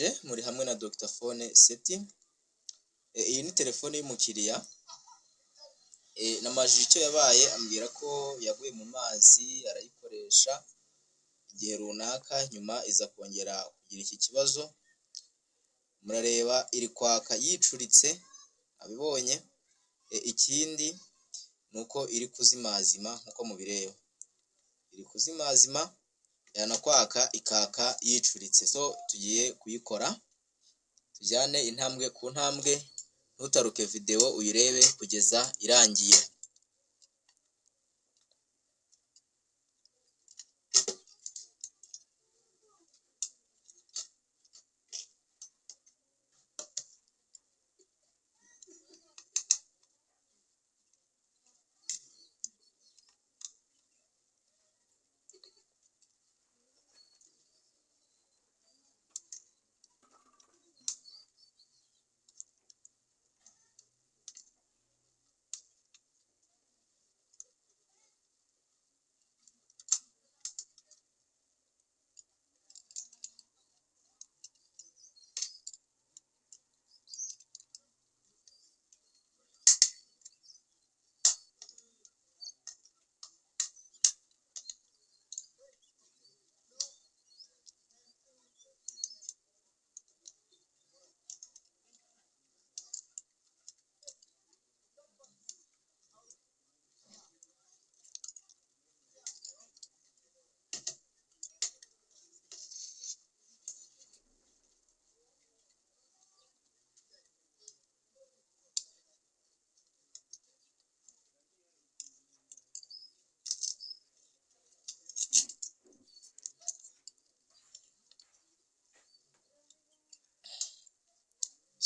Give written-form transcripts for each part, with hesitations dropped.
Ndabaramukije muri hamwe na Dr Phone Seti. Iyi ni telefone y'umukiriya, namajije icyo yabaye ambwira ko yaguye mu mazi arayikoresha igihe runaka, nyuma iza kongera kugira iki kibazo. Murareba iri kwaka yicuritse abibonye. Ikindi ni uko iri kuzimazima nk'uko mubireba, iri kuzimazima yanakwaka ikaka yicuritse. So tugiye kuyikora tujyane intambwe ku ntambwe, ntutaruke videwo uyirebe kugeza irangiye.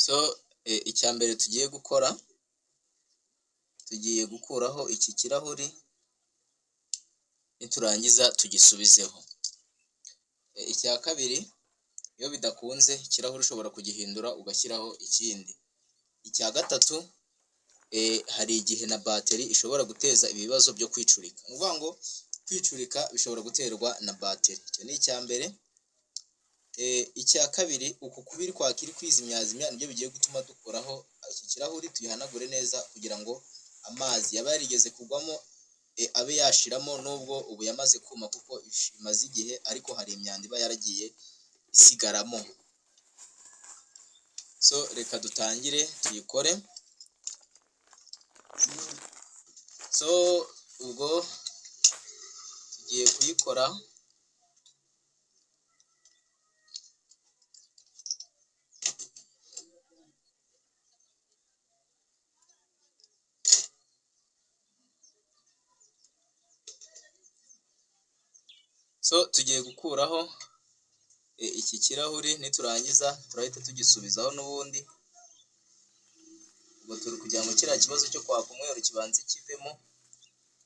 So icya mbere tugiye gukora, tugiye gukuraho iki kirahuri, niturangiza tugisubizeho. Icya kabiri, iyo bidakunze ikirahuri ushobora kugihindura ugashyiraho ikindi. Icya gatatu, hari igihe na bateri ishobora guteza ibibazo byo kwicurika. Ni ukuvuga ngo kwicurika bishobora guterwa na bateri, icyo ni icya mbere. Icya kabiri, uku kuba iri kwaka iri kwizimyazimya nibyo bigiye gutuma dukuraho iki kirahuri, tuyihanagure neza kugira ngo amazi yaba yarigeze kugwamo abe yashiramo, nubwo ubu yamaze kuma kuko imaze igihe, ariko hari imyanda iba yaragiye isigaramo. So reka dutangire tuyikore. So ubwo tugiye kuyikora. So tugiye gukuraho iki kirahuri, niturangiza turahita tugisubizaho n'ubundi. Ubwo turi kugira ngo kiriya kibazo cyo kwaka umweru kibanze kivemo,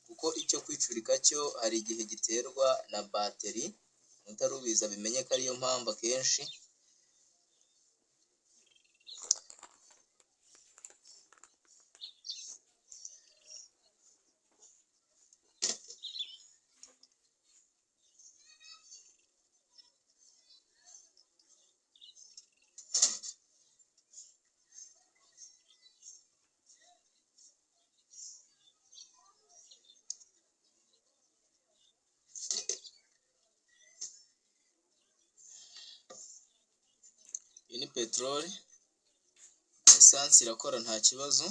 kuko icyo kwicurika cyo hari igihe giterwa na bateri, utarubizi abimenye ko ariyo mpamvu akenshi. Iyi ni peteroli, esansi irakora nta kibazo.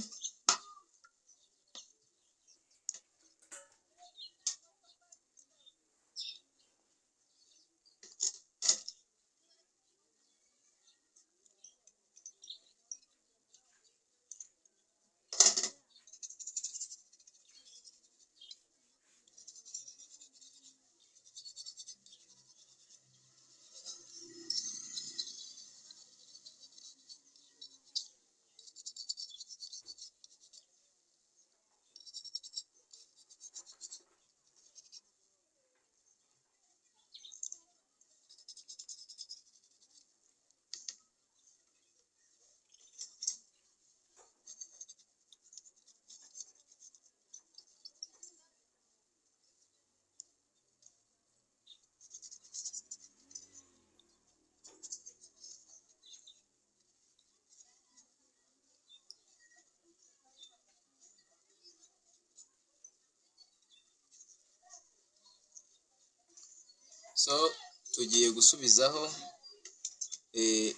So tugiye gusubizaho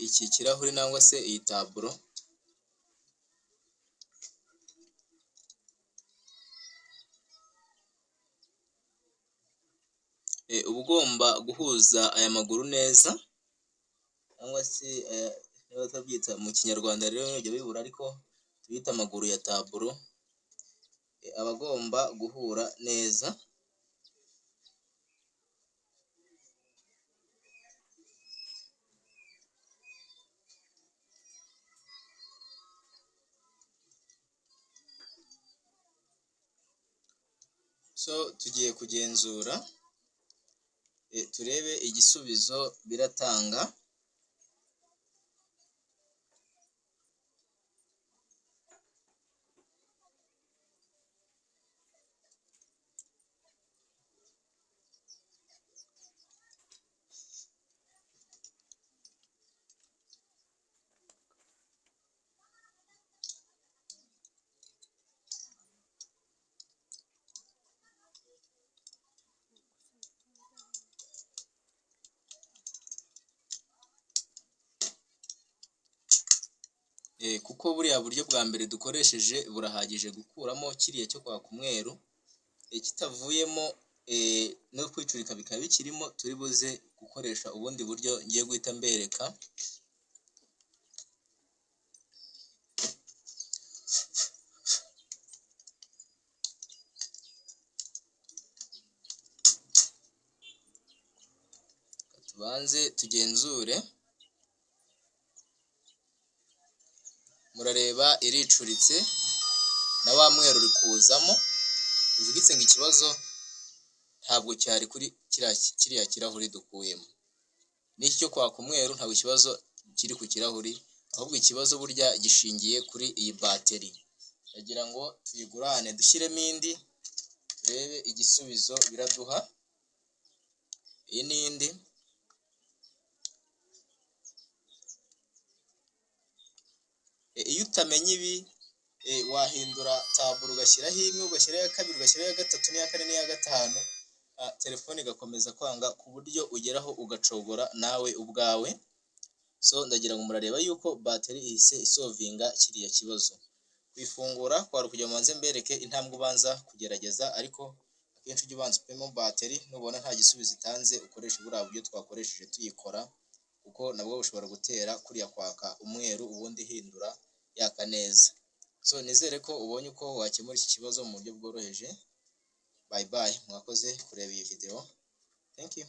iki kirahuri nangwa se iyi taburo. Uba ugomba guhuza aya maguru neza, cyangwa se niba batabyita mu kinyarwanda rero ntibijya bibura, ariko tubita amaguru ya taburo, aba agomba guhura neza. So tugiye kugenzura turebe igisubizo biratanga. Kuko buriya buryo bwa mbere dukoresheje burahagije gukuramo kiriya cyo kwaka umweru, kitavuyemo no kwicurika bikaba bikirimo, turi buze gukoresha ubundi buryo ngiye guhita mbereka. Tubanze tugenzure. Murareba iricuritse na wa mweru uri kuzamo, bivugitse ngo ikibazo ntabwo cyari kuri kiriya kirahuri dukuyemo. N'iki cyo kwaka umweru ntabwo ikibazo kiri ku kirahuri, ahubwo ikibazo burya gishingiye kuri iyi bateri. Ndagira ngo tuyigurane dushyiremo indi, turebe igisubizo biraduha. Iyi ni indi. Iyo utamenya ibi wahindura taburo ugashyiraho imwe, ugashyiraho iya kabiri, ugashyiraho iya gatatu n'iya kane n'iya gatanu, telefone igakomeza kwanga ku buryo ugeraho ugacogora nawe ubwawe. So ndagira ngo murareba yuko bateri ihise isovinga kiriya kibazo. Kuyifungura kwari ukugira ngo mbanze mbereke intambwe ubanza kugerageza, ariko akenshi ujya ubanza upimemo bateri, nubona nta gisubizo itanze ukoreshe buriya buryo twakoresheje tuyikora, kuko nabwo bushobora gutera kuriya kwaka umweru ubundi ihindura yaka neza. So nizere ko ubonye uko wakemura iki kibazo mu buryo bworoheje. Bye bye, mwakoze kureba iyi video. Thank you.